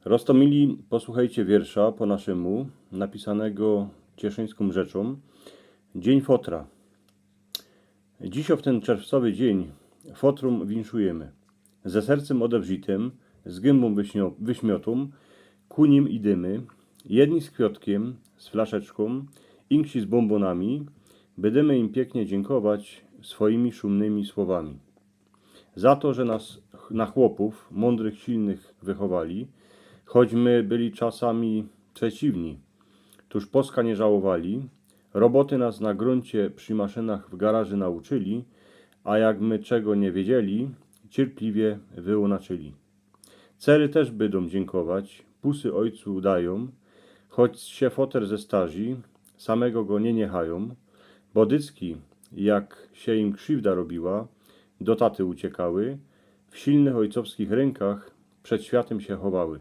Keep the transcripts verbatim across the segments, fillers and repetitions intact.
Roztōmili, posłuchejcie wiersza po naszymu, napisanego cieszyńską rzeczą. Dzień fotra. Dzisiŏ w tyn czerwcowy dziyń fotrōm winszujymy. Ze sercym ôdewrzitym, z gynbōm wyśmio-, wyśmiotōm, ku nim idymy, jedni z kwiotkiym, z flaszeczkōm, inksi z bōmbōnami, bydymy im piyknie dziynkować swojimi szumnymi słowami. Za to, że nas ch-, na chłopōw, mōndrych, silnych wychowali, choć my byli czasami przeciwni, tōż Polska niy żałowali, roboty nas na grōncie przi maszynach w garaży nauczyli, a jak my czego niy wiedzieli, cierpliwie wyunaczyli. Cery tyż bydōm dziynkować, pusy ôjcu dajōm, choć sie foter zestarzi, samego go niy niechajōm, bo dycki, jak sie im krziwda robiła, do taty uciekały, w silnych ôjcowskich rynkach przed światym sie chowały.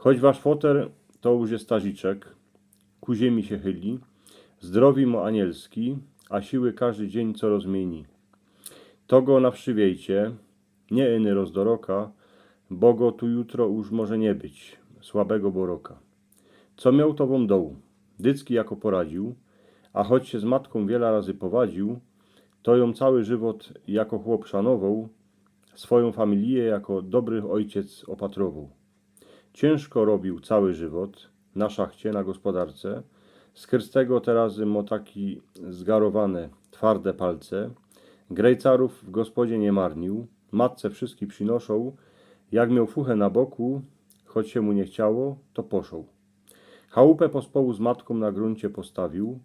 Choć wasz foter to już je starziczek, ku ziymi sie chyli, zdrowi mo anielski, a siły kożdy dziyń coroz miyni. To go nawszywiejcie, niy iny roz do roka, bo go tu jutro już może niy być, słabego boroka. Co mioł, to wōm doł, dycki jako poradził, a choć sie z matkōm wiela razy powadził, to jōm cały żywot jako chłop szanowoł, swojōm familijã jako dobry ôjciec ôpatrowoł. Ciynżko robiōł cały żywot, na szachcie, na gospodarce. Skyrz tego teroz mo taki zgarowane, twarde palce. Grejcarōw w gospodzie niy marniōł, matce wszyjski przinoszōł. Jak mioł fuchã na boku, choć sie mu niy chciało, to poszoł. Chałupã pospołu z matkōm na grōncie postawiōł.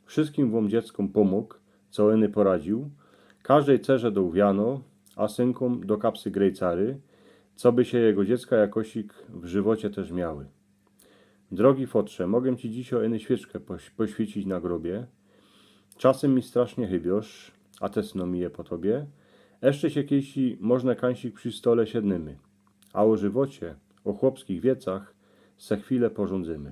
Wszyjskim wōm dzieckōm pōmōg, co iny poradziōł. Kożdej cerze doł wiano, a synkōm do kapsy grejcary, coby sie jego dziecka jakosik w żywocie tyż miały. Drogi fotrze, mogã ci dzisiŏ iny świyczkã poś-, poświecić na grobie. Czasym mi strasznie chybiosz, a tesno mi je po tobie. Jeszcze sie kejsi możne kańsik przi stole siednymy, a ô żywocie, ô chłopskich wiecach se chwilã porzōndzymy.